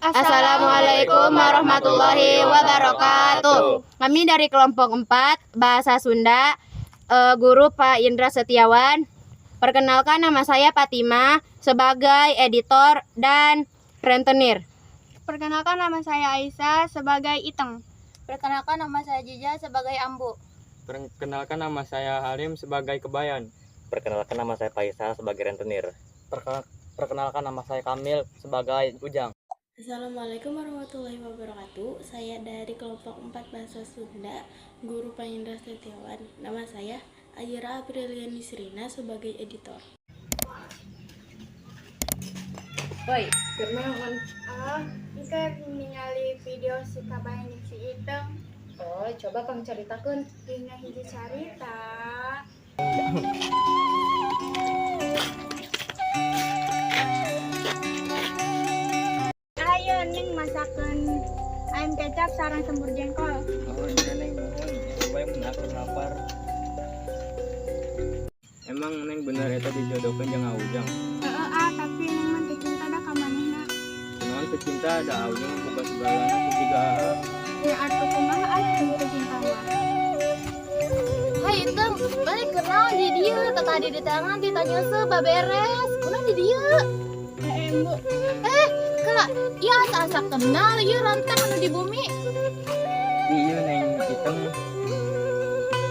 Assalamualaikum warahmatullahi wabarakatuh. Kami dari kelompok 4 Bahasa Sunda, guru Pak Indra Setiawan. Perkenalkan, nama saya Fatima sebagai editor dan rentenir. Perkenalkan, nama saya Aisyah sebagai Iteng. Perkenalkan, nama saya Jija sebagai Ambu. Perkenalkan, nama saya Halim sebagai Kebayan. Perkenalkan, nama saya Faisal sebagai rentenir. Perkenalkan, nama saya Kamil sebagai Ujang. Assalamualaikum warahmatullahi wabarakatuh. Saya dari kelompok 4 Bahasa Sunda, guru Pak Indra Setiawan. Nama saya Ayra Apriliani Srina sebagai editor. Woi, kunaon? Ah, engke ningali video si Kabayan jeung si Iteng. Oh, coba kang ceritakeun. Dina hiji carita. Ayo Neng, masakeun ayam kecap sareng sembur jengkol. Oh, iya Neng, nuhun. Yang bae mun aku lapar. Emang Neng bener eta dijodohkeun jeung Ujang? Heeh ah, tapi Neng mah teu cinta da ka manehna. Kunaon teu cinta, da Ujang boga segalana ku jiga Aa. Ya atuh kumaha atuh teu cinta mah. Hai Iteng, balik kunaon di dieu? Tadi di tangan ditanya baberes. Kunaon di dieu? Eh, Bu. Eh, kela, ieu asa-asa kenal ieu rantang anu di bumi. Iya Neng Iteng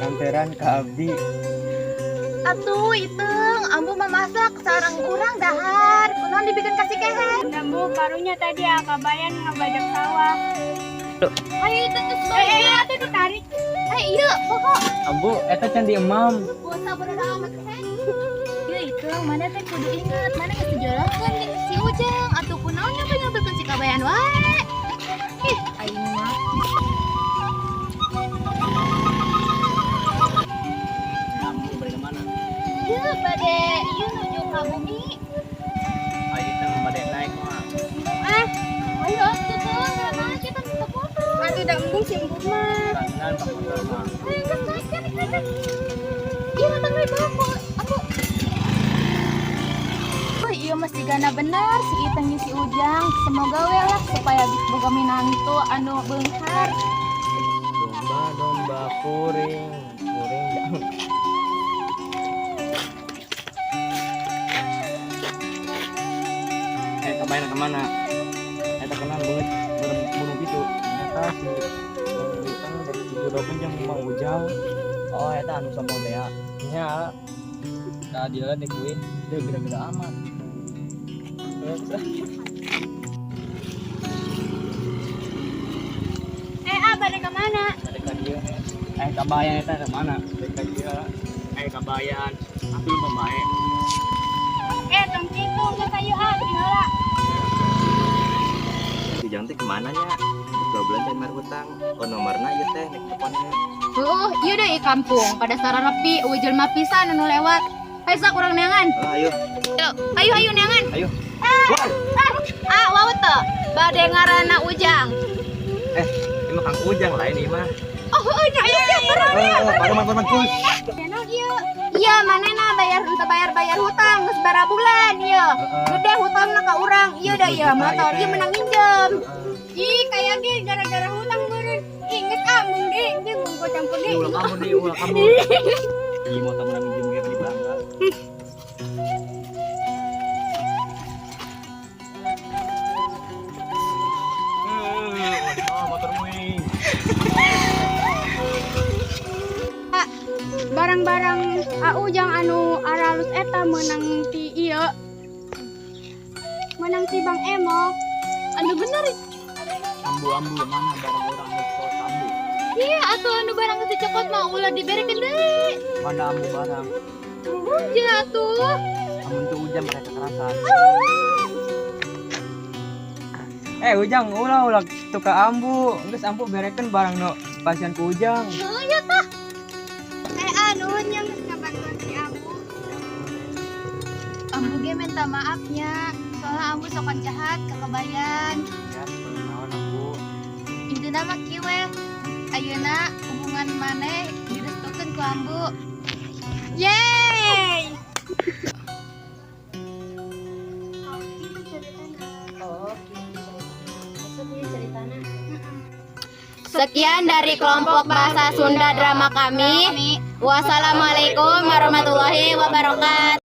lantaran ka abdi. Atuh Iteng, Ambu mamasak sareng urang dahar. Kunaon dibikin kasih kehe? Dan Bu, karunya tadi ah Kabayan ngabajak sawah. Ayo Iteng geus Eh, bae. eh, atuh ditarik. Eh, iya, pokok. Ambu eta can di emam. Puasa bodoh amat kehe. Ya Iteng, mana teh kudu inget, mana geus dijodohkeun jeung si Ujang. Atuh kunaon nyampe-nyampekeun si Kabayan wae. Ih, aing mah. Ambu balik ke mana? Iya, bade ieu nuju ka bumi. Ayo Iteng bade naik mah. Ah, ayo atuh tuh, mana kita minta foto. Atuh da embung si Embu mah. Kanan pak motor mah. Ayo geus naik, naik, naik, naik. Iya, nonton we bawa aku. Oh iya mesti gana bener si Iteng jeung si Ujang. Semoga we lah supaya boga minantu anu beunghar. Domba domba kuring kuring jang. Eh, Kabayan kemana? Eta kenal banget burung gitu. Eta si Neng Iteng dari dijodohkeun jeung Mang Ujang. Oh, eta anu sombong teh ya. Nya. Keadilan deh kuy. Dia gede-gede amat. Eh, ah, bade ka mana? Bade ka dieu. Eh, Kabayan eta ke mana? Bade ka dieu. Eh, Kabayan. Aku lupa bae. Eh, tong kitu geus ayo ah, tinggal. Ujang teh kemana nya? 2 bulan dan bayar hutang. Oh, nomorna ieu teh nek teleponnya. Heeh, ieu deui kampung pada sararepi eueuh jelema pisan anu lewat. Hayo sok urang neangan. Oh, ayo. Ayo ayo neangan. Ayo. Ah, wau teu. Bade ngaranna Ujang. Eh, ini mah Kang Ujang lain ieu mah. Oh, heueuh nya aya siapa? Oh, paruman paruman kus. Iya, manehna bayar henteu bayar-bayar hutang geus bara bulan ieu. Gede hutangna ka urang. Ieu da ieu motor ieu menang minjem. Ih, kayak ge gara-gara hutang beureun. Ih, geus ah, embung deui, jeung gua campur deui. Ulah kamu deh, ulah kamu. Ih, motor menang minjem ge di bangga. Oh, motor wing. Barang-barang Ujang anu aralus eta menang ti ieu. Menang ti Bang Emok. Anu bener. Ambu, ambu mana barang orang anu cokot ambu? Iya, atuh anu barang geus dicokot mah ulah diberekeun deui. Mana ambu barang? Ya atuh. Amun tuh Ujang pakai kekerasan. Eh, Ujang, ulah ulah tuh ka Ambu. Geus Ambu berekeun barang nu pasian ku Ujang. Heuh ya tah. Eh, ah, nuhun nya geus ngabantuan si Ambu. Ambu ge minta maafnya. Soalnya Ambu sokan jahat ke Kabayan. Ya, kunaon Ambu. Intina mah kieu we. Ayeuna hubungan maneh direstukeun ku Ambu. Yeay! Oh, gitu ceritanya. Oh, gitu ceritanya. Sekian dari kelompok Bahasa Sunda drama kami. Wassalamualaikum warahmatullahi wabarakatuh.